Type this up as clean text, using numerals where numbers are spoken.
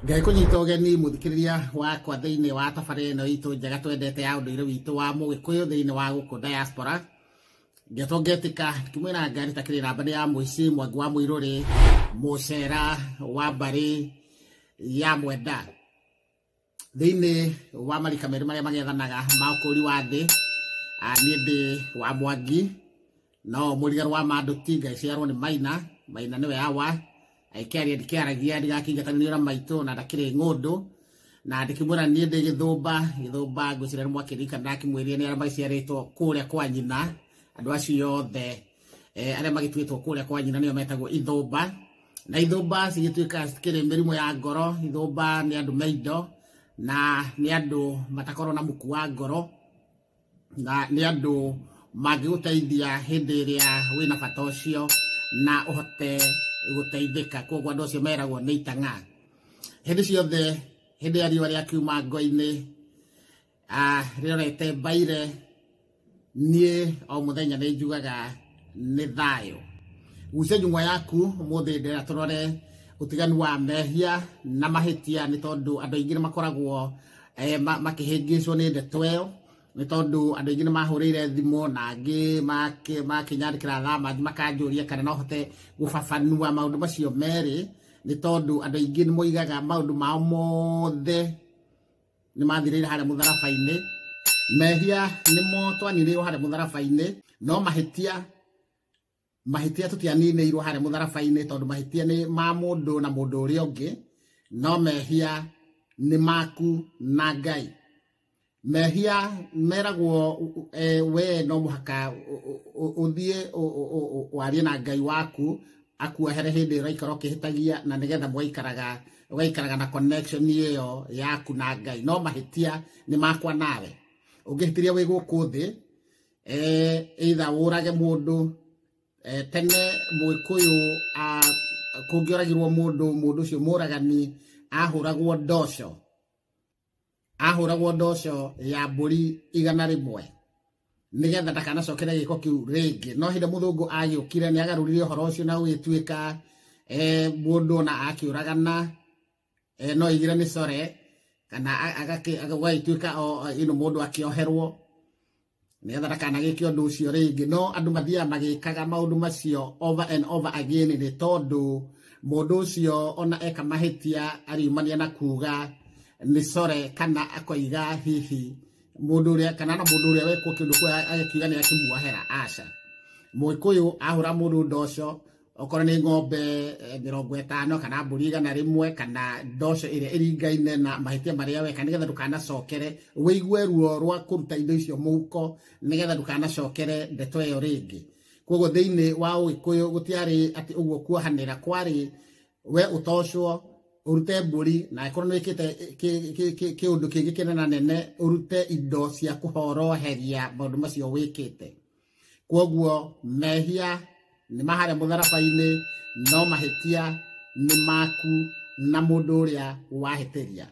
Ngekunyita ũgeni mũthikĩrĩria wakwa thĩinĩ wa tabarĩra ĩno itũ njega twendete ya ũndũire witũ wa mũgĩkũyũ thĩinĩ wa gũkũ diaspora. Ngetwo ngetika kimwĩra ngari takĩrĩ namba nĩ ya mũici Mwangi wa Mũirũrĩ mũcera wa mbarĩ ya Mwenda thĩinĩ wa marika merĩ marĩa magethanaga ma ũkũri wa thĩ. Niĩ ndĩ wa Mwangi no mũrigarũ wa Manduti ngaciarwo nĩ Maina. Maina nĩwe awa aikĩaria ndikĩaragia ndigakingatanĩrio na maitũ na ndakĩrĩ ng'ũndũ na ndĩkĩmwĩra niĩ ndĩ gĩthũmba gĩthũmba ngwĩciria nĩ mwakĩririkana ndakĩmwĩrire nĩ arĩa magĩciarĩtwo kũrĩa kwa nyina. Andũ acio othe arĩa magĩtuĩtwo kũrĩa kwa nyina nĩo metagwo ithũmba, na ithũmba cigĩtuĩka cikĩrĩ mĩrimũ ya ngoro. Ithũmba nĩ andũ me indo na nĩ andũ matakorwo na mũku wa ngoro na nĩ andũ mangĩgũteithia hĩndĩ ĩrĩa wĩna bata ũcio na ũhote gũteithĩka. Koguo andũ acio meragwo nĩ itang'a. Hĩndĩ ciothe hĩndĩ ya riũa rĩakiuma ngo-inĩ rĩrorete mbaire, niĩ o mũthenya nĩ njugaga nĩ thayũ. Gucia njung'wa yaku ũmũthĩ ndĩrenda tũrore ũtiganu wa mehia na mahĩtia, nĩ tondũ andũ aingĩ nĩ makoragwo makĩhĩngĩcwo nĩ ndeto ĩyo, nĩ tondũ andũ aingĩ nĩ mahũrĩire thimũ na angĩ makĩnyandĩkĩra thaa manji makanjũria kana no hote gũbabanua maũndũ macio merĩ, nĩ tondũ andũ aingĩ nĩ moigaga maũndũ mao mothe nĩ mathirĩire harĩa mũtharaba-inĩ. Mehia nĩmo twaninĩirwo harĩa mũtharaba-inĩ, no mahĩtia tũtianinĩirwo harĩa mũtharaba-inĩ, tondũ mahĩtia nĩ ma mũndũ na mũndũ ũrĩa ũngĩ, no mehia nĩ maku na Ngai. Mehia meragwo we no mũhaka ũthiĩ warie na Ngai waku akuohere hĩndĩ ĩrĩa ũraikara ũkĩhĩtagia, na nĩgetha ũgaikaraga na connection ĩyo yaku na Ngai. No mahĩtia nĩ makwa nawe. Ũngĩhĩtĩria wĩ gũkũ thĩ, either ũrage mũndũ, tene mũgĩkũyũ kũngĩoragirwo mũndũ, mũndũ ũcio mũragani ahũragwo ndoco, ahũragwo ndoco ya mbũri 100 nĩgetha ndakanacokere gĩko kĩu rĩngĩ. No hĩndĩ mũthũngũ agĩũkire nĩ agarũrire ũhoro ũcio na ũgĩtuĩka mũndũ ona akĩũragana no aigire nĩ core kana agagĩtuĩka mũndũ akĩoherwo nĩgetha ndakanagĩke ũndũ ũcio rĩngĩ. No andũ mathiaga magĩkaga maũndũ macio over and over again, nĩ tondũ mũndũ ũcio ona eka mahĩtia ariumania na kuga nĩ core kana akoiga hihi mũndũ ũrĩa kana na mũndũ ũrĩa wekwo kĩndũ kũu agĩkiuga nĩ akĩmuohera. Aca, mũgĩkũyũ ahũra mũndũ ndoco, okorwo nĩ ng'ombe 50 kana mbũri 100 kana ndoco ĩrĩa ĩringaine na mahĩtia marĩa weka, nĩgetha ndũkanacokere wĩigue ruo rwa kũruta indo icio mũhuko, nĩgetha ndũkanacokere ndeto ĩyo rĩngĩ. Koguo thĩinĩ wa ũgĩkũyũ gũtiarĩ atĩ ũguo kuohanĩra, kwarĩ we ũtocwo ũrute mbũri, na angĩkorwo nĩ wĩkĩte kĩũndũ kĩngĩ kĩnene nene ũrute indo cia kũhoroheria maũndũ macio wĩkĩte. Koguo mehia nĩ ma harĩa mũtharaba-inĩ, no mahĩtia nĩ maku na mũndũ ũrĩa wahĩtĩria.